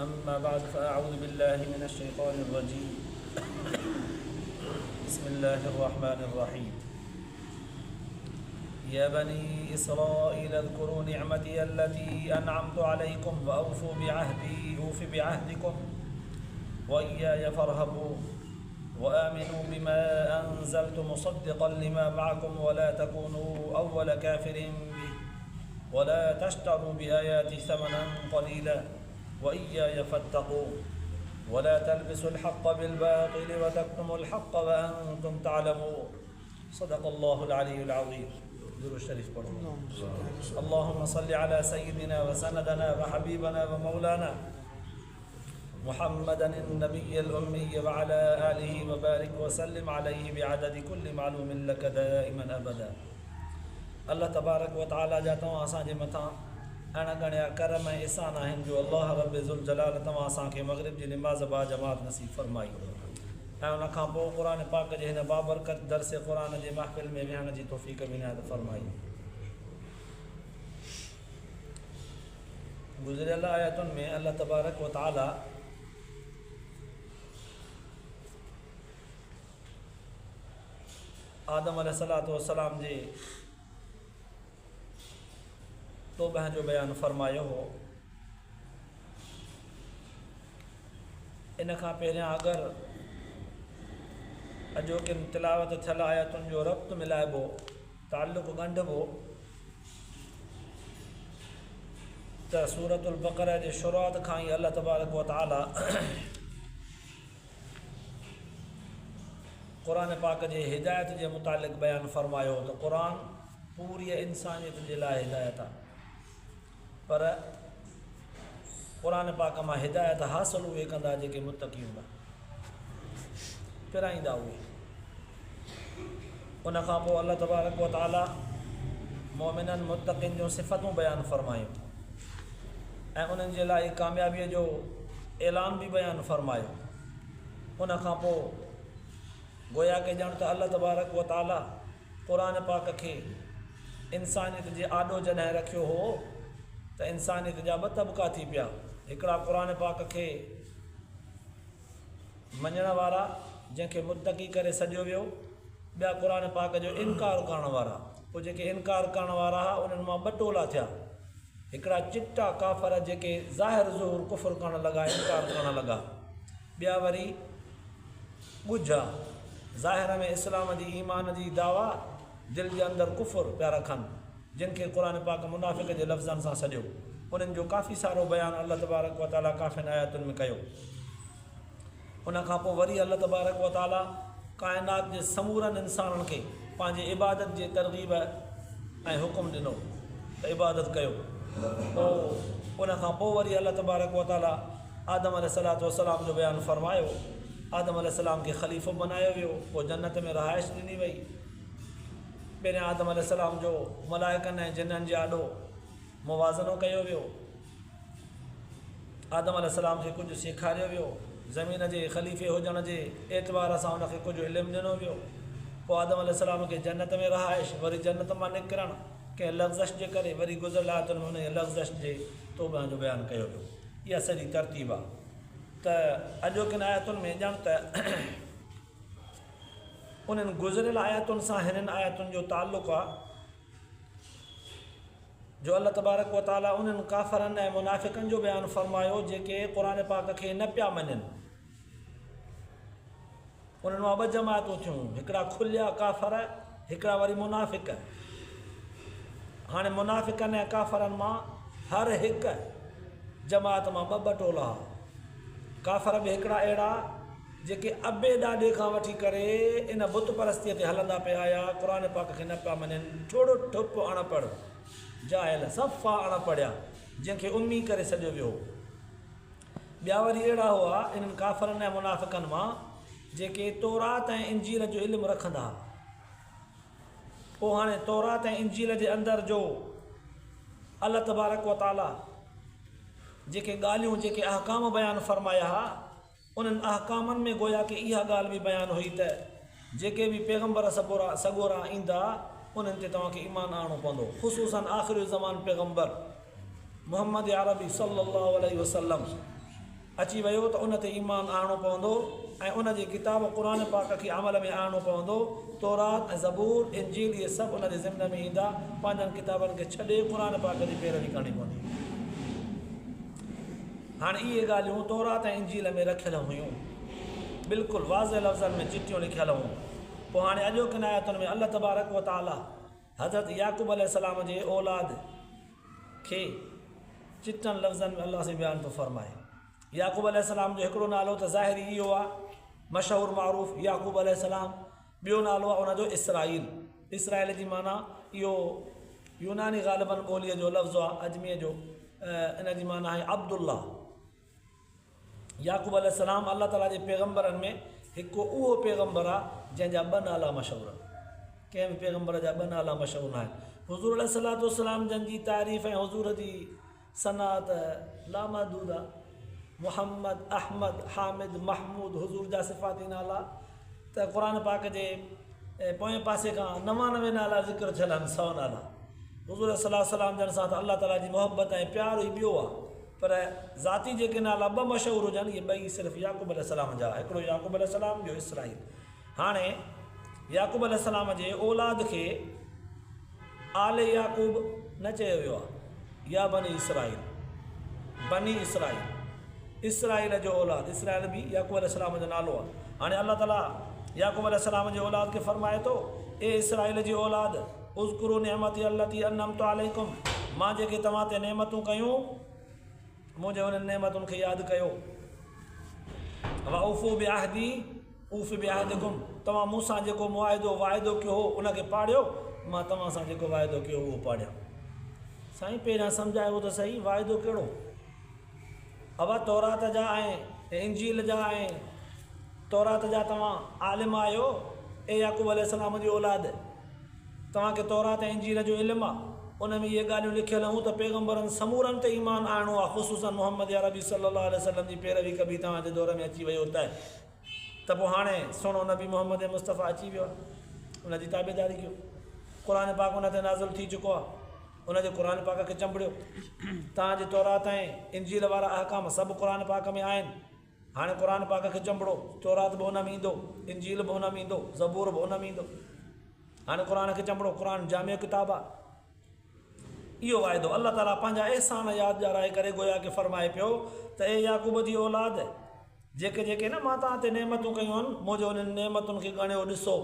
أما بعد فأعوذ بالله من الشيطان الرجيم بسم الله الرحمن الرحيم يا بني إسرائيل اذكروا نعمتي التي أنعمت عليكم وأوفوا بعهدي أوف بعهدكم وإياي فارهبون وآمنوا بما أنزلت مصدقا لما معكم ولا تكونوا أول كافر به ولا تشتروا بآياتي ثمنا قليلا وإياي فاتقون ولا تلبسوا الحق بالباطل وتكتموا الحق وأنتم تعلمون صدق الله العلي العظيم درود شريف پڙهو اللهم صل على سيدنا وسندنا وحبيبنا ومولانا محمدا النبي الأمي وعلى آله وبارك وسلم عليه بعدد كل معلوم لك دائما أبدا الله تبارڪ وتعاليٰ جا توهان اسان جي مٿان اڻ ڳڻيا ڪرم ۽ احسان آهن جو الله رب ذوالجلال توهان اسان کي مغرب جي نماز باجماعت نصيب فرمائي ۽ ان کان پوء قرآن پاڪ جي هن بابرڪت درس قرآن جي محفل ۾ ويهڻ جي توفيق به عنايت فرمائي. گذريل آيتن ۾ الله تبارڪ وتعاليٰ آدم عليه الصلوة والسلام جي توبه جو بيان فرمايو هو. ان کان پهريان اگر اڄوڪين تلاوت ٿيل آيتن جو ربط ملائبو، تعلق ڳنڍبو ته سورة البقره جي شروعات کان ئي الله تبارڪ وتعالي قرآن پاڪ جي هدايت جي متعلق بيان فرمايو ته قرآن پوريء انسانيت جي لاء هدايت آهي پر قرآن پاڪ مان هدايت حاصل اهي ڪندا جيڪي متقي هوندا پرائيندا اهي ان کان پوء الله تبارڪ و تعالي مومنن متقين جون صفتون بيان فرمايون ۽ انهن جي لاء ڪاميابيء جو اعلان به بيان فرمايو ان کان پوء گويا ڪي ڄڻ ته الله تبارڪ و تعالي قرآن پاڪ کي انسانيت جي آڏو جڏهن رکيو هو ته انسانيت جا ٻه طبقا ٿي پيا هڪڙا قرآن پاڪ کي مڃڻ وارا جنهن کي متقي ڪري سڏيو ويو، ٻيا قرآن پاڪ جو انڪار ڪرڻ وارا. پوء جيڪي انڪار ڪرڻ وارا ها انهن مان ٻه ٽولا ٿيا. هڪڙا چٽا ڪافر جيڪي ظاهر ظهور ڪفر ڪرڻ لڳا انڪار ڪرڻ لڳا. ٻيا وري ڳجها ظاهر ۾ اسلام جي ايمان جي دعويٰ دل جي اندر ڪفر پيا رکن جن کي قرآن پاڪ منافق جي لفظن سان سڏيو. انهن جو ڪافي سارو بيان الله تبارڪ وتعاليٰ ڪافين آيتن ۾ ڪيو. ان کان پوء وري الله تبارڪ و تعاليٰ ڪائنات جي سمورن انسانن کي پنهنجي عبادت جي ترغيب ۽ حڪم ڏنو ته عبادت ڪيو. پوء ان کان پوء وري الله تبارڪ و تعاليٰ آدم عليه الصلوة والسلام جو بيان فرمايو. آدم عليه السلام کي خليفو بنايو ويو، پوء جنت ۾ رهائش ڏني وئي. پهريان آدم عليه السلام جو ملائڪن ۽ جنن جي آڏو موازنو ڪيو ويو. آدم عليه السلام کي ڪجهه سيکاريو ويو، زمين جي خليفي هجڻ جي اعتبار سان ان کي ڪجهه علم ڏنو ويو، پوء آدم عليه السلام کي جنت ۾ رهائش، وري جنت مان نڪرڻ، ڪنهن لغزش جي ڪري، وري گذريل آيتن ۾ انهيء لغزش جي توبه جو بيان ڪيو ويو. اها سڄي ترتيب آهي ته اڄوڪين آيتن ۾ ڄڻ ته انهن گذريل آيتن سان هنن آيتن جو تعلق آهي. جو الله تبارڪ و تعالي انهن ڪافرن ۽ منافقن جو بيان فرمايو جيڪي قرآن پاڪ کي نه پيا مڃن. انهن مان ٻه جماعتون ٿيون، هڪڙا کليا ڪافر، هڪڙا وري منافق. هاڻي منافقن ۽ ڪافرن مان هر هڪ جماعت مان ٻه ٻه ٽولا هئا. ڪافر به هڪڙا اهڙا جيڪي ابي ڏاڏي کان وٺي ڪري ان بت پرستيء تي هلندا پئي آيا، قرآن پاڪ کي نه پيا مڃين، ڇڙ ٺپ اڻ پڙهه، جاهل، صفا اڻ پڙهيا، جنهن کي امي ڪري سڏيو ويو هو. ٻيا وري اهڙا هئا، انهن ڪافرن ۽ منافقن مان، جيڪي تورات ۽ انجيل جو علم رکندا ها. پوء هاڻي تورات ۽ انجيل جي اندر جو الله تبارڪ و تعاليٰ جيڪي ڳالهيون، جيڪي احڪام بيان فرمايا ها، انهن احڪامن ۾ گويا ڪه اها ڳالهه به بيان هئي ته جيڪي به پيغمبر سڳورا ايندا انهن تي توهان کي ايمان آڻڻو پوندو خصوصاً آخر الزمان پيغمبر محمد عربي صلي الله عليه وسلم. اچي ويو ته ان تي ايمان آڻڻو پوندو ۽ ان جي ڪتاب قرآن پاڪ کي عمل ۾ آڻڻو پوندو. تورات ۽ زبور، انجيل اهي سڀ ان جي ضمن ۾ ايندا. پنهنجن ڪتابن کي ڇڏي قرآن پاڪ جي پيروي ڪرڻي پوندي. هاڻي اهي ڳالهيون تورات ۽ انجيل ۾ رکيل هيون. بلڪل واضح لفظن ۾ چٽيون لکيل هيون. پوء هاڻي اڄوڪين آيتن ۾ الله تبارڪ و تعاليٰ حضرت يعقوب عليه السلام جي اولاد کي چٽن لفظن ۾ الله سائين بيان ٿو فرمائي. يعقوب عليه السلام جو هڪڙو نالو ته ظاهري اهو آهي مشهور معروف يعقوب عليه السلام، ٻيو نالو آهي ان جو اسرائيل. اسرائيل جي معنيٰ اهو يوناني غالباً ٻوليء جو لفظ آهي عجميء جو، ان جي معنيٰ آهي عبدالله. يعقوب عليه السلام الله تعاليٰ جي پيغمبرن ۾ هڪ اهو پيغمبر آهي جنهن جا ٻه نالا مشهور آهن. ڪنهن به پيغمبر جا ٻه نالا مشهور ناهن. حضور عليه الصلوة والسلام جن جي تعريف ۽ حضور جي ثنا ته لامحدود آهي. محمد، احمد، حامد، محمود حضور جا صفاتي نالا ته قرآن پاڪ جي پوئين پاسي کان 99 نالا ذڪر ٿيل آهن، 100 نالا. حضور عليه الصلوة والسلام جن سان ته الله تعاليٰ جي محبت ۽ پيار ئي ٻيو آهي. پر ذاتي جيڪي نالا ٻه مشهور هجن اهي ٻئي صرف يعقوب عليه السلام جا، هڪڙو يعقوب عليه السلام ٻيو اسرائيل. هاڻي يعقوب عليه السلام جي اولاد کي آل يعقوب نه چيو ويو آهي، يا بني اسرائيل، بني اسرائيل، اسرائيل جو اولاد، اسرائيل به يعقوب عليه السلام جو نالو آهي. هاڻي الله تعاليٰ يعقوب عليه السلام جي اولاد کي فرمائي ٿو، اي اسرائيل جي اولاد! اذڪروا نعمتي التي انعمت عليڪم، مان جيڪي توهان تي نعمتون ڪيون، منهنجي انهن نعمتن کي ياد ڪيو. واوفوا بعهدي اوف بعهدڪم، توهان مون سان جيڪو معاهدو، واعدو، ڪيو هو، ان کي پاڙيو، مان توهان سان جيڪو واعدو ڪيو هو، اهو پاڙيان. سائين پهريان سمجهايو ته سهي، واعدو ڪهڙو؟ ابا تورات جا ۽ انجيل جا ۽ تورات جا توهان عالم آهيو، اي يعقوب عليه السلام جي اولاد! توهان کي تورات ۽ انجيل جو علم آ، ان ۾ اهي ڳالهيون لکيل هيون ته پيغمبرن سمورن تي ايمان آڻڻو آ، خصوصاً محمد عربي صلّي الله عليه وسلّم جي پيروي ڪبي توهان جي دور ۾ اچي ويو ته ته پوء هاڻي سهڻو نبي محمد مصطفيٰ اچي ويو آ، ان جي تابعداري ڪيو، قرآن پاڪ ان تي نازل ٿي چڪو آ، ان جي قرآن پاڪ کي چنبڙيو، توهان جي تورات ۽ انجيل وارا احڪام سڀ قرآن پاڪ ۾ آهن. هاڻي قرآن پاڪ کي چنبڙو، تورات به ان ۾ ايندو، انجيل به ان ۾ ايندو، زبور به ان ۾ ايندو. هاڻي قرآن کي چنبڙو، قرآن جامع ڪتاب آ. اهو واعدو الله تعاليٰ پنهنجا احسان ياد ڏيارائي ڪري گويا ڪه فرمائي پيو ته اي يعقوب جي اولاد! جيڪي جيڪي نه مان توهان تي نعمتون ڪيون آهن، منهنجي انهن نعمتن کي ڳڻيو ڏسو،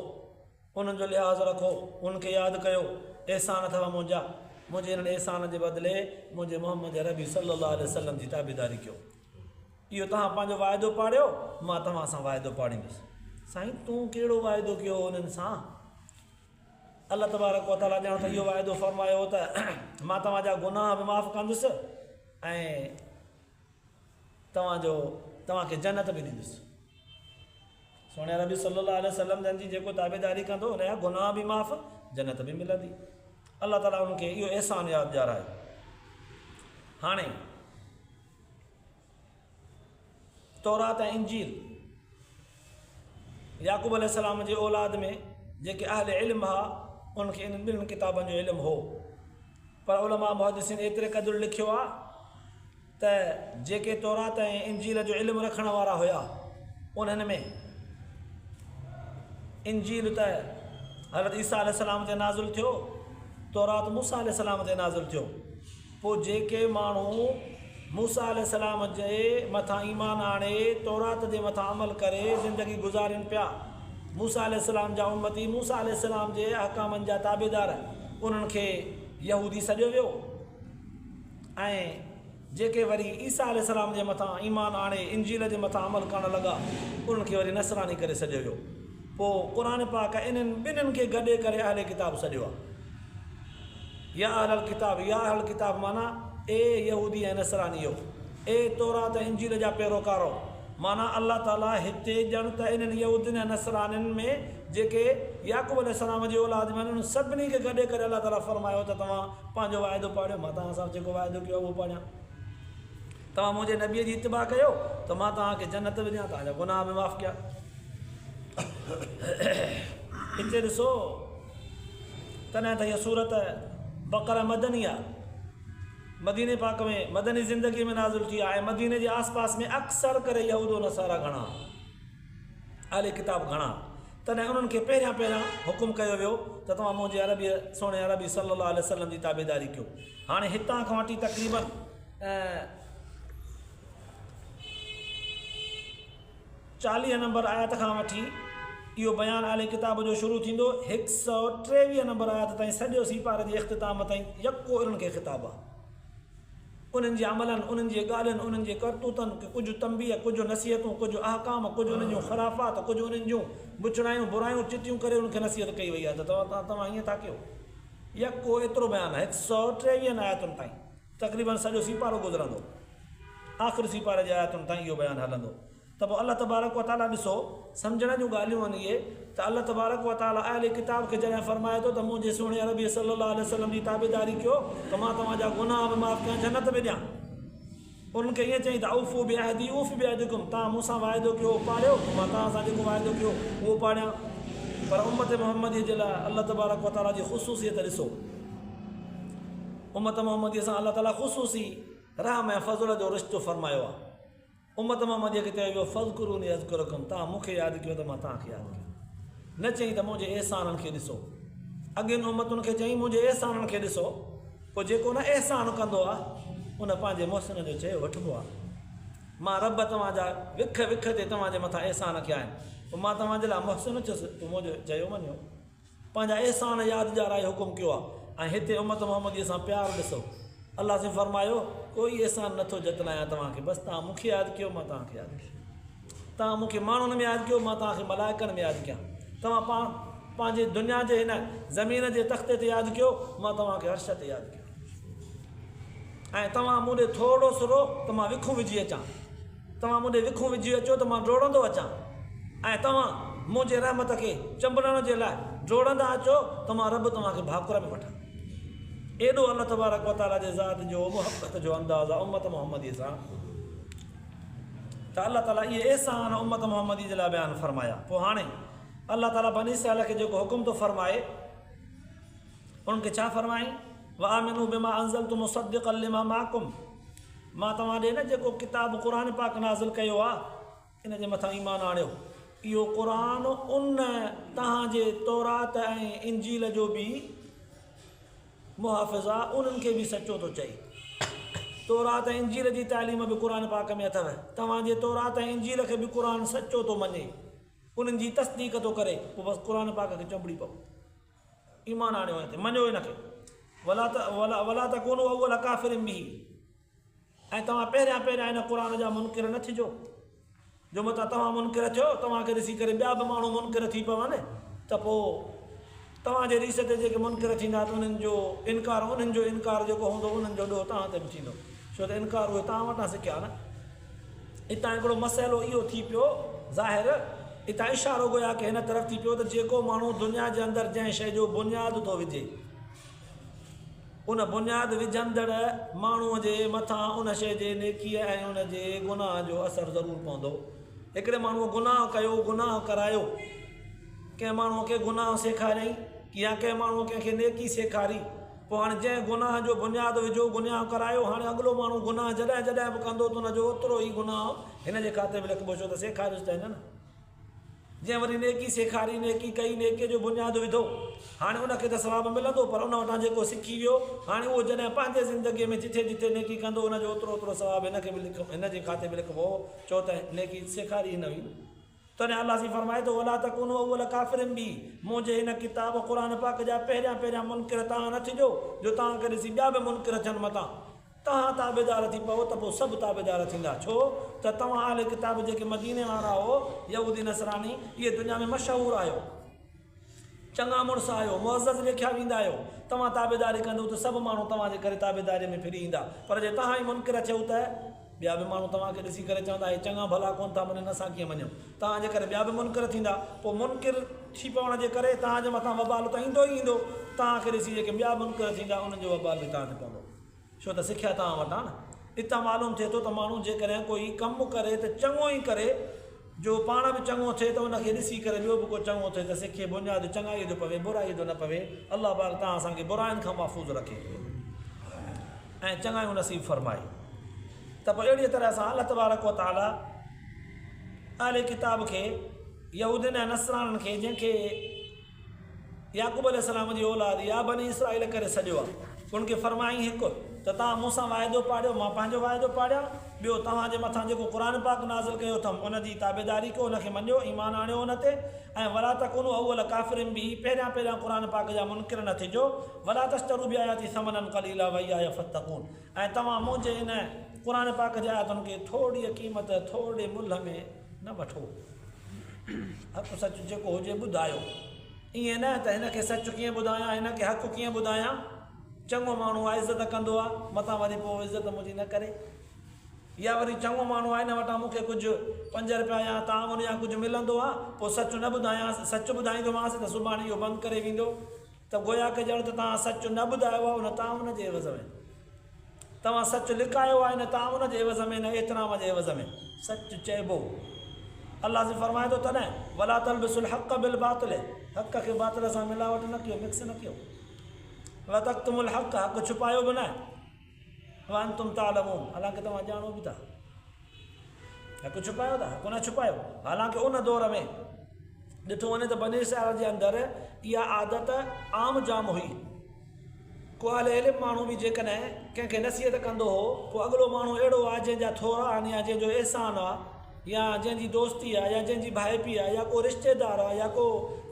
انهن جو لحاظ رکو، انهن کي ياد ڪيو، احسان اٿو منهنجا، منهنجي انهن احسانن جي بدلي منهنجي محمد عربي صلي الله عليه وسلم جي تابعداري ڪيو. اهو توهان پنهنجو واعدو پاڙيو، مان توهان سان واعدو پاڙيندس. سائين تون ڪهڙو واعدو ڪيو هو انهن سان؟ الله تبارڪ و تعاليٰ ڄڻ ته اهو واعدو فرمايو هو ته مان توهان جا گناهه به معاف ڪندس ۽ توهان جو توهان کي جنت به ڏيندس. سهڻي نبي صلي الله عليه وسلم جن جي جيڪو تابعداري ڪندو ان جا گناهه به معاف، جنت به ملندي. الله تعاليٰ انهن کي اهو احسان ياد ڏيارايو. هاڻي تورات ۽ انجيل يعقوب عليه السلام جي اولاد ۾ جيڪي اهل علم ها انهن کي انهن ٻنهن ڪتابن جو علم هو پر علماء محدثين ايتري قدر لکيو آهي ته جيڪي تورات ۽ انجيل جو علم رکڻ وارا هيا انهن ۾ انجيل ته حضرت عيسيٰ عليه السلام تي نازل ٿيو تورات موسيٰ عليه السلام تي نازل ٿيو پوء جيڪي ماڻهو موسيٰ عليه السلام جي مٿان ايمان آڻي تورات جي مٿان عمل ڪري زندگي گذارين پيا، موسيٰ عليه السلام جا امتي موسيٰ عليه السلام جي احڪامن جا تابعدار، انهن کي يهودي سڏيو ويو ۽ جيڪي وري عيسيٰ عليه السلام جي مٿان ايمان آڻي انجيل جي مٿان عمل ڪرڻ لڳا، انهن کي وري نصراني ڪري سڏيو ويو. پوء قرآن پاڪ انهن ٻنهين کي گڏي ڪري اهل ڪتاب سڏيو آهي. يا اهل الڪتاب، يا اهل الڪتاب معنيٰ اي يهودي ۽ نصرانيو، اي تورات ۽ انجيل جا پيروڪارو، معنيٰ الله تعاليٰ هتي ڄڻ ته انهن يهودين ۽ نصرانين ۾ جيڪي يعقوب عليه السلام جي اولاد ۾ آهن انهن سڀني کي گڏي ڪري الله تعاليٰ فرمايو ته توهان پنهنجو واعدو پاڙيو مان توهان سان جيڪو واعدو ڪيو آهي اهو پاڙيان. توهان منهنجي نبيء جي اتباع ڪيو ته مان توهان کي جنت به ڏيان توهان جا گناهه به معاف ڪيان. هتي ڏسو تڏهن ته هيء سورت بقره مدني آ. مديني پاڪ ۾ مدني زندگي ۾ نازل ٿي آهي ۽ مديني جي آس پاس ۾ اڪثر ڪري يهود و نصارا گهڻا اهل ڪتاب گهڻا تڏهن انهن کي پهريان پهريان حڪم ڪيو ويو ته توهان منهنجي عربي سهڻي عربي صلي الله عليه وسلم جي تابعداري ڪيو. هاڻي هتان کان وٺي تقريبن 40 نمبر آيت کان وٺي اهو بيان اهل ڪتاب جو شروع ٿيندو 123 نمبر آيت تائين سڄو سيپاري جي اختتام تائين يڪو انهن کي خطاب آهي. انهن جي عملن، انهن جي ڳالهين، انهن جي ڪرتوتن کي ڪجهه تنبيهه، ڪجهه نصيحتون، ڪجهه احڪام، ڪجهه انهن جون خرافات، ڪجهه انهن جون بڇڙايون، برايون چٽيون ڪري انهن کي نصيحت ڪئي وئي آهي ته توهان هيئن ٿا ڪيو. يڪو ايترو بيان آهي، هڪ سئو ٽيويهن آيتن تائين، تقريباً سڄو سيپارو گذرندو. آخر سيپاري جي آيتن تائين اهو بيان هلندو. ته پوء الله تبارڪ و تعاليٰ ڏسو، سمجهڻ جون ڳالهيون آهن اهي، ته الله تبارڪ و تعاليٰ اهل ڪتاب کي جڏهن فرمائي ٿو ته منهنجي سهڻي عربي صلّي الله عليه وسلّم جي تابعداري ڪيو ته مان توهان جا گناهه به معاف ڪيان جنت به ڏيان. انهن کي ائين چيائين ته اوفو بعهدي اوف بعهدڪم توهان مون سان واعدو ڪيو اهو پاڙيو مان توهان سان جيڪو واعدو ڪيو اهو پاڙيان. پر امت محمديء جي لاء الله تبارڪ و تعاليٰ جي خصوصيت ڏسو. امت محمديء سان الله تعاليٰ خصوصي رحم ۽ فضل جو رشتو فرمايو آهي. امت محمديء کي چيو ويو، فاذڪروني اذڪرڪم، توهان مون کي ياد ڪيو ته مان توهان کي ياد ڪيان. نه چيائين ته منهنجي احسانن کي ڏسو. اڳين امتن کي چيائين منهنجي احسانن کي ڏسو. پوء جيڪو نه احسان ڪندو آهي، ان پنهنجي محسن جو چيو وٺبو آهي. مان رب توهان جا وک وک تي توهان جي مٿان احسان ڪيا آهن، پوء مان توهان جي لاء محسن ٿيس، پوء منهنجو چيو مڃيو. پنهنجا احسان ياد ڏيارائي حڪم ڪيو آهي ۽ هتي امت محمديء سان پيار ڏسو. الله سائين فرمايو، ڪوئي احسان نه ٿو جتلايان توهان کي، بس توهان مون کي ياد ڪيو مان توهان کي ياد ڪيان. توهان مون کي ماڻهن ۾ ياد ڪيو مان توهان کي ملائڪن ۾ ياد ڪيان. توهان پاڻ پنهنجي دنيا جي هن زمين جي تختي تي ياد ڪيو مان توهان کي عرش تي ياد ڪيان. ۽ توهان مون ڏي ٿورڙو سرو ته مان وکون وجهي اچان. توهان مون ڏي وکون وجهي اچو ته مان ڊوڙندو اچان ۽ توهان منهنجي رحمت کي چنبڙڻ جي لاء ڊوڙندا اچو ته مان رب توهان کي ڀاڪر ۾ وٺان. ايڏو الله تبارڪ و تعاليٰ جي ذات جو محبت جو انداز آهي امت محمدي سان ته الله تعاليٰ اهي احسان امت محمدي جي لاء بيان فرمايا. پوء هاڻي الله تعاليٰ بني اسرائيل کي جيڪو حڪم ٿو فرمائي انهن کي ڇا فرمائين؟ وآمنوا بما انزلت مصدقا لما معڪم مان توهان ڏي نه جيڪو ڪتاب قرآن پاڪ نازل ڪيو آهي ان جي مٿان ايمان آڻيو. اهو قرآن ان توهان جي تورات ۽ انجيل جو به محافظ آهي انهن کي به سچو ٿو چئي. تورات ۽ انجيل جي تعليم به قرآن پاڪ ۾ اٿو. توهان جي تورات ۽ انجيل کي به قرآن سچو ٿو مڃي انهن جي تصديق ٿو ڪري پوء بس قرآن پاڪ کي چنبڙي پئو. ايمان آڻيو ان تي مڃيو ان کي ولا ولا تڪونوا اول ڪافر به ۽ توهان پهريان پهريان ان قرآن جا منڪر نه ٿجو جو متان توهان منڪر ٿيو توهان کي ڏسي ڪري ٻيا به ماڻهو منڪر ٿي پون ته پوء توهان جي ريس تي جيڪي منڪر ٿيندا ته انهن جو انڪار انهن جو انڪار جيڪو هوندو انهن جو ڏوهه توهان تي به ٿيندو ڇو ته انڪار اهي توهان وٽان سکيا نه اتان هڪڙو مسئلو اهو ٿي پيو ظاهر اتان اشارو گويا ڪه هن طرف ٿي پيو ته جيڪو ماڻهو دنيا جي اندر جنهن شيء جو بنياد ٿو وجهي ان بنياد وجهندڙ ماڻهوء جي مٿان ان شيء جي نيڪيء ۽ ان جي گناهه جو اثر ضرور پوندو. هڪڙي ماڻهوء گناهه ڪيو، گناهه ڪرايو، ڪنهن ماڻهوء کي گناهه سيکاريائين يا ڪنهن ماڻهوء ڪنهن کي نيڪي سيکاري، پوء هاڻي جنهن گناهه جو بنياد وجهو، گناهه ڪرايو، هاڻي اڳلو ماڻهو گناهه جڏهن جڏهن به ڪندو ته ان جو اوترو ئي گناهه هن جي کاتي ۾ لکبو ڇو ته سيکاريس ته هن نه. جنهن وري نيڪي سيکاري، نيڪي ڪئي، نيڪيء جو بنياد وڌو، هاڻي ان کي ته ثواب ملندو پر ان وٽان جيڪو سکي ويو، هاڻي اهو جڏهن پنهنجي زندگيء ۾ جٿي جٿي نيڪي ڪندو ان جو اوترو اوترو ثواب هن کي به هن جي کاتي ۾ لکبو ڇو ته نيڪي سيکاري هن هئي نه. تڏهن الله سائين فرمائي ٿو، ولا تڪونوا اول ڪافر به، منهنجي هن ڪتاب قرآن پاڪ جا پهريان پهريان منڪر توهان نه ٿجو، جو توهان کي ڏسي ٻيا به منڪر ٿين متان توهان تابعدار ٿي پئو ته پوء سڀ تابعدار ٿيندا، ڇو ته توهان اهل ڪتاب جيڪي مديني وارا هئو، يهودي نصراني، اهي دنيا ۾ مشهور آهيو، چڱا مڙس آهيو، معزز ليکيا ويندا آهيو، توهان تابعداري ڪندؤ ته سڀ ماڻهو توهان جي ڪري تابعداريء ۾ ڦري ايندا، پر جي توهان ئي منڪر ٿيؤ ته ٻيا به ماڻهو توهان کي ڏسي ڪري چوندا، اهي چڱا ڀلا ڪونه ٿا مڃن، اسان ڪيئن مڃون؟ توهان جي ڪري ٻيا به منڪر ٿيندا، پوء منڪر ٿي پوڻ جي ڪري توهان جي مٿان وبال ته ايندو ئي ايندو، توهان کي ڏسي جيڪي ٻيا منڪر ٿيندا، انهن جو وبال به توهان تي پوندو. ڇو ته سکيا توهان وٽان نه. اتان معلوم ٿئي ٿو ته ماڻهو جيڪڏهن ڪوئي ڪم ڪري ته چڱو ئي ڪري، جو پاڻ به چڱو ٿئي ته ان کي ڏسي ڪري ٻيو به ڪو چڱو ٿئي ته سکي، بنياد چڱائيء جو پوي، برائيء جو نه پوي. الله پاڪ توهان اسان کي براين کان محفوظ رکي. ۽ چڱايون نصيب فرمائي. ته پوء اهڙيء طرح سان الله تبارڪ و تعاليٰ اهل ڪتاب کي، يهودين ۽ نصرانن کي، جنهن کي يعقوب عليه السلام جي اولاد يا بني اسرائيل ڪري سڏيو آهي، انهن کي فرمايائين، هڪ ته توهان مون سان واعدو پاڙيو، مان پنهنجو واعدو پاڙيان، ٻيو توهان جي مٿان جيڪو قرآن پاڪ نازل ڪيو اٿم، ان جي تابعداري ڪيو، ان کي مڃيو، ايمان آڻيو ان تي، ۽ ولا تڪونوا اول ڪافر به، پهريان پهريان قرآن پاڪ جا منڪر نه ٿجو، ولا تشتروا بآياتي ثمنا قليلا واياي فاتقون، ۽ توهان منهنجي ان قرآن پاڪ جي آيتن کي ٿورڙيء قيمت، ٿورڙي ملهه ۾ نه وٺو. حق سچ جيڪو هجي ٻڌايو. ائين نه ته هن کي سچ ڪيئن ٻڌايان، هن کي حق ڪيئن ٻڌايان. چڱو ماڻهو آهي عزت ڪندو آهي، متان وري پوء عزت منهنجي نه ڪري. يا وري چڱو ماڻهو آهي هن وٽان مون کي ڪجهه پنج رپيا يا تعاون يا ڪجهه ملندو آهي، پوء سچ نه ٻڌايانس، سچ ٻڌائيندومانس ته سڀاڻي اهو بند ڪري ويندو. ته گويا ڪه ڄڻ ته توهان سچ نه ٻڌايو آهي ان تعاون جي عيوض ۾. توهان سچ لڪايو آهي ان تعاون جي عيوض ۾ نه احترام جي عيوض ۾. سچ چئبو. الله سائين فرمائي ٿو تڏهن، ولا تلبسوا الحق بالباطل، حق کي باطل سان ملاوٽ نه ڪيو، مڪس نه ڪيو. وتڪتموا الحق، حق ڇپايو به نه. وانتم تعلمون، حالانڪه توهان ڄاڻو به ٿا. حق ڇپايو ٿا، حق نه ڇپايو. حالانڪه ان دور ۾ ڏٺو وڃي ته بني اسرائيل جي اندر اها عادت عام جام هئي. ڪو اهل علم ماڻهو به جيڪڏهن ڪنهن کي نصيحت ڪندو هو، ڪو اڳلو ماڻهو اهڙو آهي جنهن جا ٿورا آهن يا جنهن جو احسان آهي يا جنهن جي دوستي آهي يا جنهن جي ڀائپي آهي يا ڪو رشتيدار آهي يا ڪو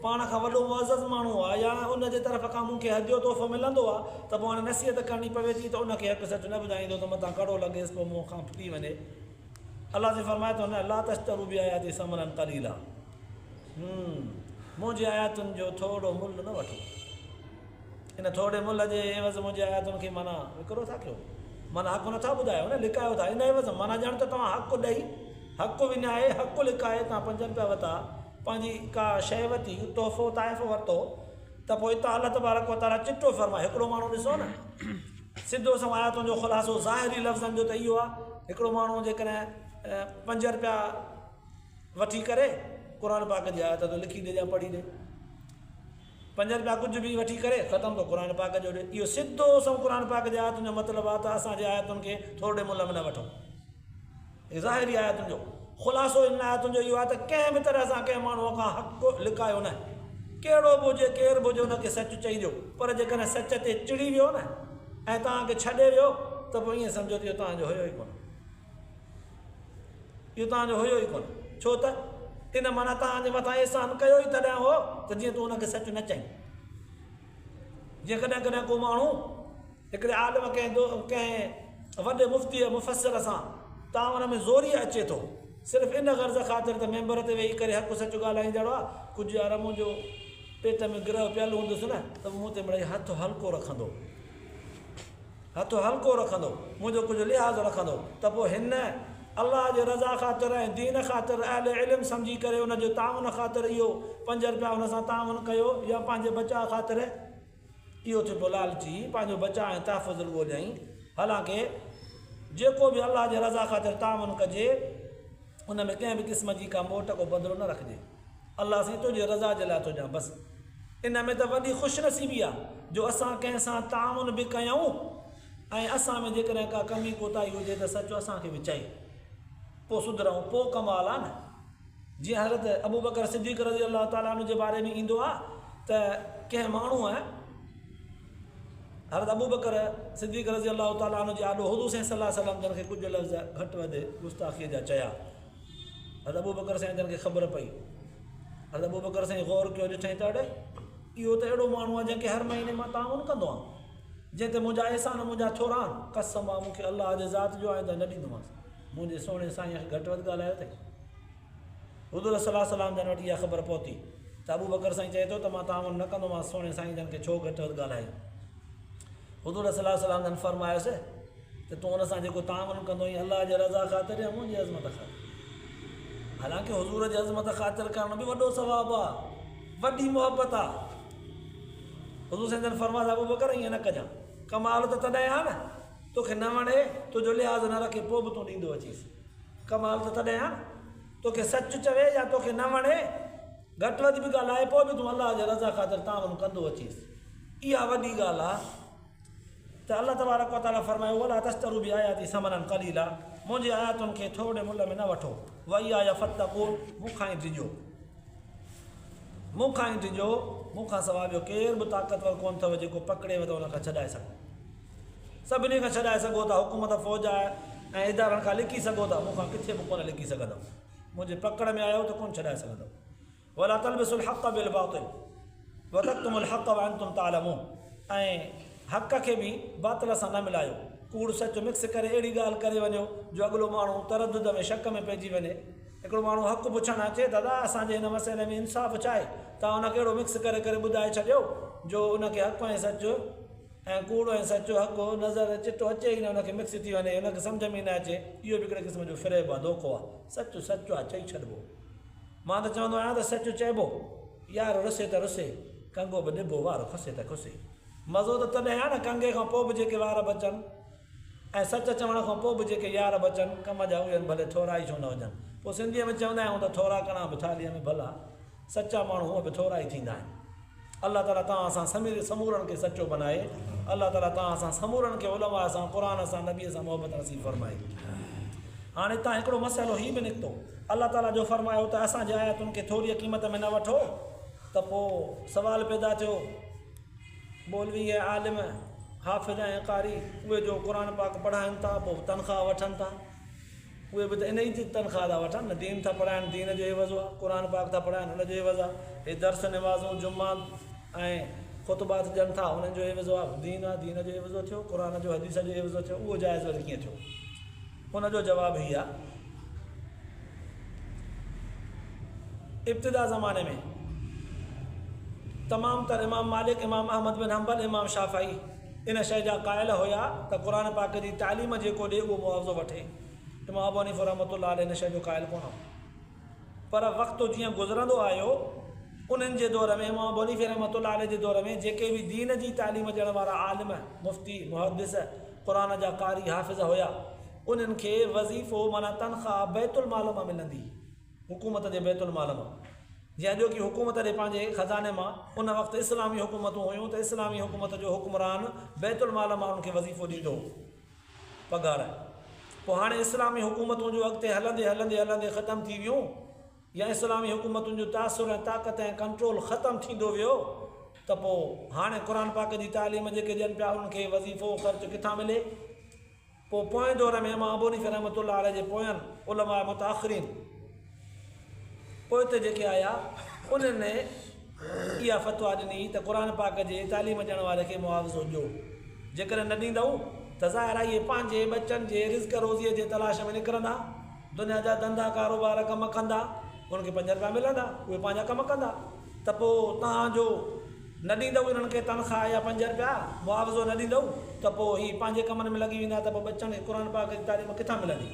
پاڻ کان وڏو معزز ماڻهو آهي يا ان جي طرف کان مون کي هديو تحفو ملندو آهي ته پوء هاڻي نصيحت ڪرڻي پوي ٿي ته ان کي حق سچ نه ٻڌائيندو ته متان ڪڙو لڳيس پوء مون کان ڦٽي وڃي. الله سائين فرمائي ٿو نه لا تشتروا بآياتي ثمنا قليلا منهنجي آياتن جو ٿورو ملهه نه وٺو. ان ٿورڙي ملهه جي عيوض منهنجي آياتن کي معنيٰ وڪرو ٿا ڪيو، معنيٰ حق نٿا ٻڌايو نه، لڪايو ٿا ان عيوض، معنيٰ ڄڻ ته توهان حق ڏئي، حق وڃائي، حق لڪائي توهان پنج رپيا ورتا، پنهنجي ڪا شيء ورتي، تحفو تحائف ورتو ته پوء اتان الله تبارڪ وتعاليٰ چٽو فرمائي، هڪڙو ماڻهو ڏسو نه سڌو سنئون آياتن جو خلاصو ظاهري لفظن جو ته اهو آهي، هڪڙو ماڻهو جيڪڏهن پنج رپيا وٺي ڪري قرآن پاڪ جي آيت ٿو لکي ڏي يا پڙهي ڏي. پنج رپيا ڪجهه به وٺي ڪري ختم ٿو قرآن پاڪ جو ڏي. اهو سڌو سنئون قرآن پاڪ جي آيتن جو مطلب آهي ته اسان جي آيتن کي ٿورڙي ملهه ۾ نه وٺو. هي ظاهري آيتن جو خلاصو انهن آيتن جو اهو آهي ته ڪنهن به طرح سان ڪنهن ماڻهوء کان حق لڪايو نه. ڪهڙو به هجي ڪير به هجي ان کي سچ چئي ڏيو. پر جيڪڏهن سچ تي چڙي ويو نه ۽ توهان کي ڇڏي ويو ته پوء ائين سمجهو ته اهو توهان جو هيو ئي ڪونه. اهو توهان جو هيو ئي ڪونه، ڇو ته ان معنيٰ توهان جي مٿان احسان ڪيو ئي تڏهن هو ته جيئن تون ان کي سچ نه چئين. جيئن ڪڏهن ڪڏهن ڪو ماڻهو هڪڙي عالم ڪنهن ڪنهن وڏي مفتيء مفسر سان تعاون ۾ زوريء اچي ٿو، صرف ان غرض خاطر ته ميمبر تي ويهي ڪري حق سچ ڳالهائيندڙ آ، ڪجهه يار منهنجو پيٽ ۾ گرهه پيل هوندس نه ته به مون تي مڙئي هٿ هلڪو رکندو. هٿ هلڪو رکندو، منهنجو ڪجهه لحاظ رکندو ته پوء هن الله جي رضا خاطر ۽ دين خاطر اهل علم سمجهي ڪري ان جي تعاون خاطر اهو پنج رپيا ان سان تعاون ڪيو يا پنهنجي بچاء خاطر اهو ٿيو پيو لالچي پنهنجو بچاء ۽ تحفظ ڳوليائين حالانڪه جيڪو به الله جي رضا خاطر تعاون ڪجي ان ۾ ڪنهن به قسم جي ڪا موٽ ڪو بدلو نه رکجي. الله سائين تنهنجي رضا جي لاء ٿو ڏيان بس ان ۾ ته وڏي خوش نصيبي آ جو اسان ڪنهن سان تعاون به ڪيون ۽ اسان ۾ جيڪڏهن ڪا ڪمي ڪوتاهي هجي ته سچ اسان کي به چئي پوء سڌرئون پوء ڪمال آ نه جيئن حضرت ابوبڪر صديق رضي الله تعالٰي عنه جي باري ۾ ايندو آ ته ڪنهن ماڻهوء حضرت ابوبڪر صديق رضي الله تعالٰي عنه جي آڏو حضور سائين صلي الله عليه وسلم جن کي ڪجهه لفظ گهٽ وڌ گستاخيء جا چيا. حضرت ابوبڪر سائين جن کي خبر پئي. حضرت ابوبڪر سائين غور ڪيو ڏٺائين ته اڙي اهو ته اهڙو ماڻهو آهي جنهن کي هر مهيني مان تعاون ڪندو آهيان، جنهن تي منهنجا احسان منهنجا ٿورا آهن، قسم آهي مون کي الله جي ذات جو آئنده نه ڏيندومانس، منهنجي سهڻي سائين کي گهٽ وڌ ڳالهايو اٿئي. حضور صلي الله عليه وسلم جن وٽ اها خبر پهتي ته ابوبڪر سائين چئي ٿو ته مان تعاون نه ڪندومانس، سهڻي سائين جن کي ڇو گهٽ وڌ ڳالهايئي. حضور صلي الله عليه وسلم جن فرمايس ته تون ان سان جيڪو تعاون ڪندو آهين الله جي رضا خاطر يا منهنجي عظمت خاطر؟ حالانڪه حضور جي عظمت خاطر ڪرڻ به وڏو ثواب آهي، وڏي محبت آهي. حضور سائين جن فرمايس ابو بڪر ائين نه ڪجان، ڪمال ته تڏهن آهي نه توکي نه وڻي، تنهنجو لحاظ نه رکي پوء به تون ڏيندو اچيس. ڪمال ته تڏهن آهي نه توکي سچ چوي يا توکي نه وڻي، گهٽ وڌ به ڳالهائي پوء به تون الله جي رضا خاطر تعاون ڪندو اچيس. اها وڏي ڳالهه آهي. ته الله تبارڪ و تعاليٰ فرمايو، ولا تشتروا بآياتي ثمنا قليلا منهنجي آياتن کي ٿورڙي ملهه ۾ نه وٺو، واياي فاتقون مون کان ئي ڊڄو، مون کان ئي ڊڄو، مون کان سواء ٻيو ڪير به طاقتور ڪونه اٿو جيڪو پڪڙيو ته ان کان ڇڏائي سگهو. سڀني کان ڇڏائي سگهو ٿا، حڪومت، فوج ۽ ادارن کان لڪي سگهو ٿا، مون کان ڪٿي به ڪونه لڪي سگهندؤ، منهنجي پڪڙ ۾ آيو ته ڪونه ڇڏائي سگهندؤ. ولا تلبسوا الحق بالباطل وتڪتموا الحق وانتم تعلمون ۽ حق کي به باطل سان نه ملايو، ڪوڙ سچ مڪس ڪري اهڙي ڳالهه ڪري وڃو جو اڳلو ماڻهو تردد ۾ شڪ ۾ پئجي وڃي. هڪڙو ماڻهو حق پڇڻ اچي دادا اسان جي هن مسئلي ۾ انصاف ڇا آهي؟ توهان ان کي اهڙو مڪس ڪري ڪري ٻڌائي ڇڏيو جو ان کي حق ۽ سچ ۽ ڪوڙ ۽ سچ حق نظر چٽو اچي ئي نه ان کي مڪس ٿي وڃي ان کي سمجهه ۾ ئي نه اچي اهو به هڪڙي قسم جو فريب آهي دوکو آهي سچ سچ آهي چئي ڇڏبو. مان ته چوندو آهيان ته سچ چئبو، يار رسي ته رسي، ڪنگو به ڏبو، وار کسي ته کسي. مزو ته تڏهن آهي نه ڪنگي کان پوء به جيڪي وار بچن ۽ سچ چوڻ کان پوء به جيڪي يار بچن، ڪم جا اهي آهن ڀلي ٿورا ئي ڇو نه هجن. پوء سنڌيء ۾ چوندا آهيون ته ٿورا ڪڻا به ٿالهيء ۾ ڀلا. سچا ماڻهو هونء به ٿورا ئي ٿيندا آهن. الله تعالي توهان اسان سمير سمورن کي سچو بنائي. الله تعالي توهان اسان سمورن کي علماء سان، قرآن سان، نبي سان محبت نصيب فرمائي. هاڻي هتان هڪڙو مسئلو هي به نڪتو. الله تعالي جو فرمايو ته اسان جي آيتن کي ٿوريء قيمت ۾ نه وٺو ته پوء سوال پيدا ٿيو مولوي ۽ عالم، حافظ ۽ قاري اهي جو قرآن پاڪ پڙهائن ٿا پوء تنخواه وٺن ٿا. اهي به ته انهيء جي تنخواه ٿا وٺن نه، دين ٿا پڙهائن دين جو عيوض آهي، قرآن پاڪ ٿا پڙهائن ان جو عيوض آهي، هي درس نمازون جمعا ۽ خطبات ڏين ٿا انهن جو عيوض آهي، دين آهي دين جو عيوضو ٿيو، قرآن جو حديث جو عيوضو ٿيو، اهو جائز وري ڪيئن ٿيو؟ ان جو جواب هي آهي ابتدا زماني ۾ تمام تر امام مالڪ، امام احمد بن حنبل، امام شافعي ان شيء جا قائل هيا ته قرآن پاڪ جي تعليم جيڪو ڏي اهو معاوضو وٺي. امام ابو حنيفه رحمة الله عليه ان شيء جو قائل ڪونه هو. پر وقت جيئن گذرندو آيو انهن جي دور ۾ امام ابو حنيفه رحمة الله عليه جي دور ۾ جيڪي به دين جي تعليم ڏيڻ وارا عالم، مفتي، محدث، قرآن جا قاري، حافظ هيا انهن کي وظيفو معنيٰ تنخواه بيت المال مان ملندي هئي. حڪومت جي بيت المال مان جيئن اڄوڪي حڪومت ڏي پنهنجي خزاني مان ان وقت اسلامي حڪومتون هيون ته اسلامي حڪومت جو حڪمران بيت المال مان انهن کي وظيفو ڏيندو هو پگهار پوء هاڻي اسلامي حڪومتون جو اڳتي هلندي هلندي هلندي ختم ٿي ويون يا اسلامي حڪومتن جو تاثر ۽ طاقت ۽ ڪنٽرول ختم ٿيندو ويو ته پوء هاڻي قرآن پاڪ جي تعليم جيڪي ڏين پيا انهن کي وظيفو خرچ ڪٿان ملي؟ پوء پوئين دور ۾ امام ابو حنيفه رحمة الله عليه جي پوين علماء متاخرين پوئتي جيڪي آيا انهن اها فتويٰ ڏني ته قرآن پاڪ جي تعليم ڏيڻ واري کي معاوضو ڏيو جيڪڏهن نه ڏيندؤ ته ظاهر آهي اهي پنهنجي ٻچن جي رزق روزيء جي تلاش ۾ نڪرندا دنيا جا ڌنڌا ڪاروبار ڪم ڪندا انهن کي پنج رپيا ملندا اهي پنهنجا ڪم ڪندا ته پوء توهان جو نه ڏيندؤ انهن کي تنخواه يا پنج رپيا معاوضو نه ڏيندؤ ته پوء هي پنهنجي ڪمن ۾ لڳي ويندا ته پوء ٻچن کي قرآن پاڪ جي تعليم ڪٿان ملندي؟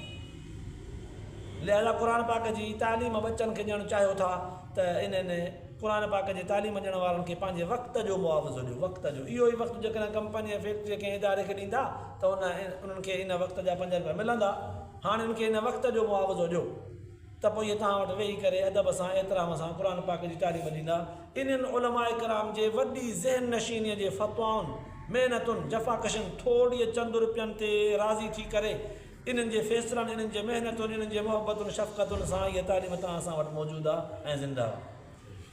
لهذا قرآن پاڪ جي تعليم ٻچن کي ڏيڻ چاهيو ٿا ته انهن قرآن پاڪ جي تعليم ڏيڻ وارن کي پنهنجي وقت جو معاوضو ڏيو وقت جو اهو ئي وقت جيڪڏهن ڪمپني يا فيڪٽري ڪنهن اداري کي ڏيندا ته ان انهن کي ان وقت جا پنج رپيا ملندا هاڻي انهن کي ان وقت جو معاوضو ڏيو ته پوء اهي توهان وٽ ويهي ڪري ادب سان احترام سان قرآن پاڪ جي تعليم ڏيندا. انهن علماء ڪرام جي وڏي ذهن نشينيء جي فتوائن، محنتن، جفاڪشين، ٿورڙي چند روپين تي راضي ٿي ڪري انهن جي فيصلن، انهن جي محنتن، انهن جي محبتن، شفقتن سان اها تعليم توهان اسان وٽ موجود آهي ۽ زنده آهي.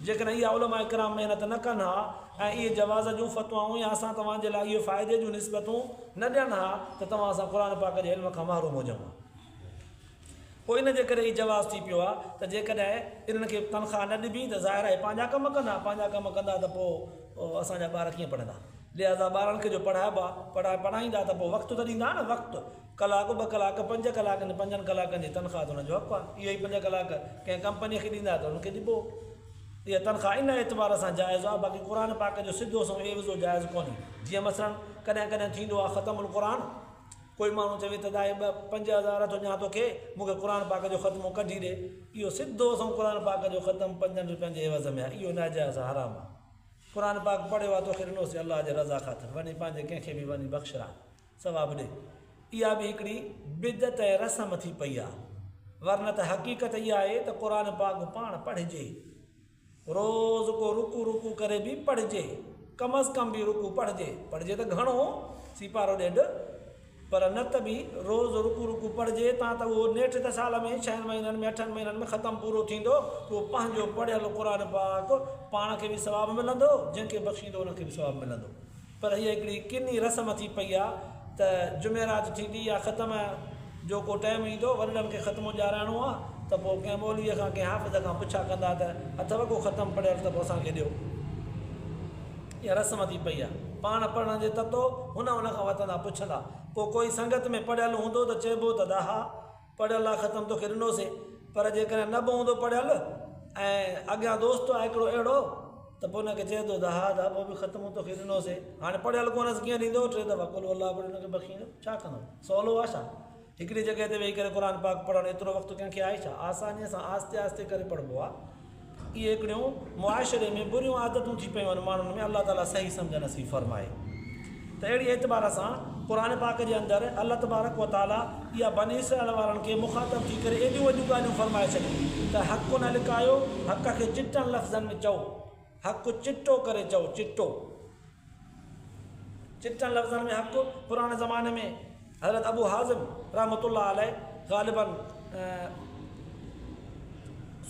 جيڪڏهن اها علماء ڪرام محنت نه ڪن ها ۽ اهي جواز جون فتوائون يا اسان توهان جي لاء اهي فائدي جون نسبتون نه ڏين ها ته توهان اسان قرآن پاڪ جي علم کان محروم هجون ها. پوء ان جي ڪري هي جواز ٿي پيو آهي ته جيڪڏهن انهن کي تنخواه نه ڏبي ته ظاهر آهي پنهنجا ڪم ڪندا، پنهنجا ڪم ڪندا ته پوء اسان جا ٻار ڪيئن پڙهندا. لهٰذا ٻارن کي جو پڙهائبا، پڙهائي پڙهائيندا ته پوء وقت ته ڏيندا نه، وقت ڪلاڪ ٻه ڪلاڪ پنج ڪلاڪ ان پنجن ڪلاڪن جي تنخواه ته انهن جو حق آهي، اهو ئي پنج ڪلاڪ ڪنهن ڪمپنيء کي ڏيندا ته انهن کي ڏبو. اها تنخواه ان اعتبار سان جائز آهي، باقي قرآن پاڪ جو سڌو سنئون عيوضو جائز ڪونهي. جيئن مثلاً ڪڏهن ڪڏهن ٿيندو آهي ختم القرآن، ڪوئي ماڻهو چوي ته دائي ٻه 5000 ٿو ڏيان توکي، مون کي قرآن پاڪ جو ختمو ڪڍي ڏي. اهو سڌو سنئون قرآن پاڪ جو ختم پنجن روپين جي عيوض ۾ آهي. اهو ناجائز آهي، حرام آهي. قرآن پاڪ پڙهيو آهي توکي ڏنوسين الله جي رضا خاطر، وڃي پنهنجي ڪنهن کي به وڃي بخشراء، ثواب ڏي. اها به هڪڙي بدعت ۽ رسم ٿي پئي آهي. ورنه ته حقيقت اها آهي ته قرآن پاڪ پاڻ پڙهجي. روز ڪو رڪوع رڪوع ڪري به پڙهجي، ڪم از ڪم به رڪوع پڙهجي، پڙهجي ته گهڻو سيپارو ڏيڍ، پر نه ته به روز رڪوع رڪوع پڙهجي تان ته اهو نيٺ ته سال ۾ ڇهن مهينن ۾ اٺن مهينن ۾ ختم پورو ٿيندو ته اهو پنهنجو پڙهيل قرآن پاڪ پاڻ کي به ثواب ملندو جنهن کي بخشيندو ان کي به ثواب ملندو. پر هيء هڪڙي ڪني رسم ٿي پئي آ ته جمعرات ٿيندي يا ختم جو ڪو ٽئم ايندو، وڏڙن کي ختمو ڏيارائڻو آ ته پوء ڪنهن مولويء کان ڪنهن حافظ کان پڇا ڪندا ته اٿو ڪو ختم پڙهيل ته پوء اسان کي ڏيو. اها رسم ٿي پئي آ. پاڻ پڙهڻ جي تتو هن ان کان وتندا پڇندا. پوء ڪوئي سنگت ۾ پڙهيل هوندو ته چئبو ته ڏاها! پڙهيل آ ختم توکي ڏنوسين پر جيڪڏهن نه به هوندو پڙهيل ۽ اڳيان دوست آ هڪڙو اهڙو ته پوء ان کي چئجو ته ها ادا پوء به ختم توکي ڏنوسين هاڻي پڙهيل ڪونهيس ڪيئن ڏيندو ٽي دفعا قل هو الله پڙهي ان کي بخشيندو ڇا ڪندو سولو آ ڇا هڪڙي جڳهه تي ويهي ڪري قرآن پاڪ پڙهڻ ايترو وقت ڪنهن کي آهي ڇا آسانيء سان آهستي آهستي ڪري پڙهبو آ اهي هڪڙيون معاشري ۾ بريون عادتون ٿي پيون آهن ماڻهن ۾ الله تعالي صحيح سمجهه نصيب فرمائي ته اهڙي اعتبار سان قرآن پاڪ جي اندر الله تبارڪ و تعالي اها بني اسرائيل وارن کي مخاطب ٿي ڪري ايڏيون وڏيون ڳالهيون فرمائي ڇڏيون ته حق نه لڪايو حق کي چٽن لفظن ۾ چئو حق چٽو ڪري چئو چٽو چٽن لفظن ۾ حق پراڻي زماني ۾ حضرت ابو حازم رحمة الله عليه غالباً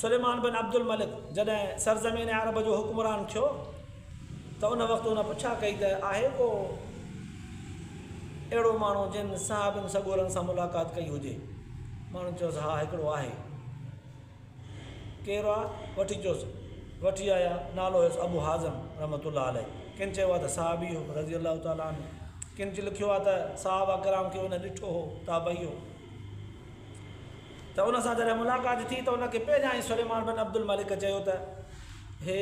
سليمان بن عبدالملڪ جڏهن سرزمين عرب جو حڪمران ٿيو ته ان وقت ان پڇا ڪئي ته آهي ڪو اهڙو ماڻهو جن صحابين سڳورن سان ملاقات ڪئي هجي؟ ماڻهن چيس ها هڪڙو آهي. ڪير آ؟ وٺي چيس. وٺي آيا، نالو هيس ابو حازم رحمة الله عليه. ڪن چيو آ ته صحابي هو رضي الله تعالٰي عنه. ڪن لکيو آ ته صحابه ڪرام کي ان ڏٺو هو، تابعي هو. ته ان سان جڏهن ملاقات ٿي ته ان کي پهريان ئي سليمان بن عبدالملڪ چيو ته هي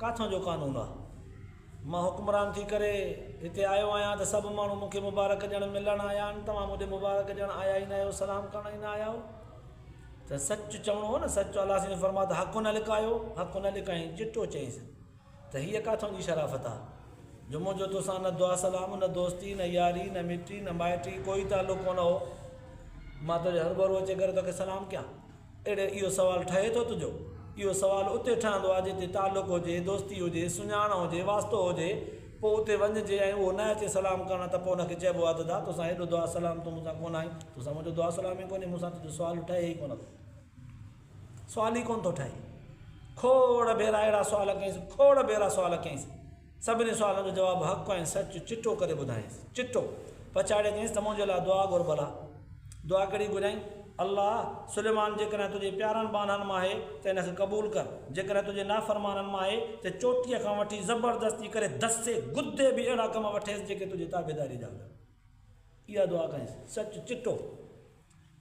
ڪاٿان جو قانون آ؟ مان حڪمران ٿي ڪري هتي آيو آهيان ته سڀ ماڻهو مون کي مبارڪ ڏيڻ ملڻ آيا آهن، توهان مون ڏي مبارڪ ڏيڻ آيا ئي نه آهيو، سلام ڪرڻ ئي نه آيا آهيو. ته سچ چوڻو هو نه سچ الله سائين فرمايو ته حق نه لڪايو حق نه لڪائين چٽو چئيس ته هيء ڪاٿون جي شرافت آ جو منهنجو توسان نه دعا سلام نه دوستي نه ياري نه مٽي نه مائٽي ڪوئي تعلق ڪونه هو مان تنهنجي هربرو اچي ڪري توکي سلام ڪيان اڙي اهو سوال ٺهي ٿو تنهنجو؟ اهو سوال اتي ٺهندو آهي جتي تعلق هجي، دوستي هجي، سڃاڻ هجي، واسطو هجي، پوء اتي وڃجي ۽ اهو نه اچي سلام ڪرڻ ته پوء ان کي چئبو آهي ته دا توسان ايڏو دعا سلام تون مون سان ڪونه آهين، توسان منهنجو دعا سلام ئي ڪونهي، مون سان تنهنجو سوال ٺهي ئي ڪونه ٿو. سوال ئي ڪونه ٿو ٺهي. کوڙ ڀيرا اهڙا سوال ڪيائينس، کوڙ ڀيرا سوال ڪيائينس. سڀني سوالن جو جواب حق ۽ سچ چٽو ڪري ٻڌايائينس. چٽو. پڇاڙي چيائينس ته منهنجي لاء دعا گهر ڀلا. دعا ڪهڙي گهريائين؟ الله، سليمان جيڪڏهن تنهنجي پيارن ٻانهن مان آهي ته ان کي قبول ڪر، جيڪڏهن تنهنجي نافرمانن مان آهي ته چوٽيء کان وٺي زبردستي ڪري دسي گدي به اهڙا ڪم وٺيس جيڪي تنهنجي تابعداريء جا هجن. اها دعا ڪيائينس. سچ چٽو.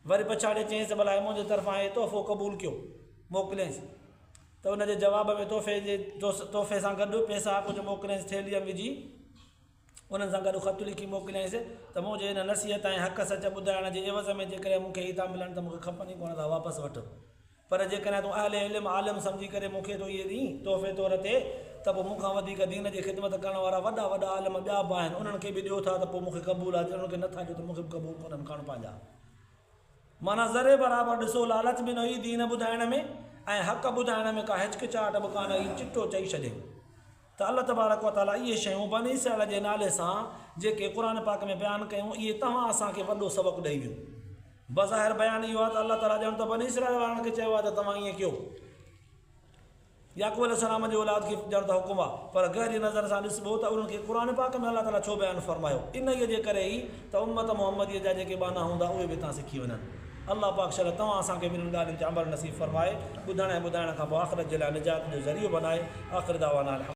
وري پڇاڙي چيائينس ته ڀلا هي منهنجي طرفان هي تحفو قبول ڪيو. موڪليائينس. ته ان جي جواب ۾ تحفي جي تحفي سان گڏ پئسا ڪجهه موڪليائينس ٿيلهيء ۾ وجهي انهن سان گڏ خط لکي موڪليائينس ته منهنجي هن نصيحت ۽ حق سچ ٻڌائڻ جي عيوض ۾ جيڪڏهن مون کي هي ٿا ملن ته مون کي کپن ئي ڪونه ٿا واپس وٺ پر جيڪڏهن تون اهل علم عالم سمجهي ڪري مون کي ٿو اهي ڏين تحفي طور تي ته پوء مون کان وڌيڪ دين جي خدمت ڪرڻ وارا وڏا وڏا عالم ٻيا به آهن انهن کي به ڏيو ٿا ته پوء مون کي قبول آهي جي انهن کي نٿا ڏيو ته مون کي به قبول ڪونهن کڻ پنهنجا معنيٰ ذري برابر ڏسو لالچ به نه هئي دين ٻڌائڻ ۾ ۽ حق ٻڌائڻ ۾ ڪا هچڪچاهٽ به ڪانه هئي چٽو چئي ڇڏيائين ته الله تبارڪ و تعاليٰ اهي شيون بني اسرائيل جي نالي سان جيڪي قرآن پاڪ ۾ بيان ڪيون اهي توهان اسان کي وڏو سبق ڏئي ويون بظاهر بيان اهو آهي ته الله تعاليٰ ڄڻ ته بني اسرائيل وارن کي چيو آهي ته توهان ائين ڪيو يعقوب عليه السلام جي اولاد کي ڄڻ ته حڪم آ، پر گهري نظر سان ڏسبو ته انهن کي قرآن پاڪ ۾ الله تعاليٰ ڇو بيان فرمايو؟ انهيء جي ڪري ئي ته امت محمديء جا جيڪي ٻانها هوندا اهي به اتان سکي وڃن. الله پاڪ شل توهان اسان کي به انهن ڳالهين تي عمل نصيب فرمائي، ٻڌڻ ۽ ٻڌائڻ کان پوء آخرت جي لاء نجات جو ذريعو بنائي. آخر دعوانا الحمد.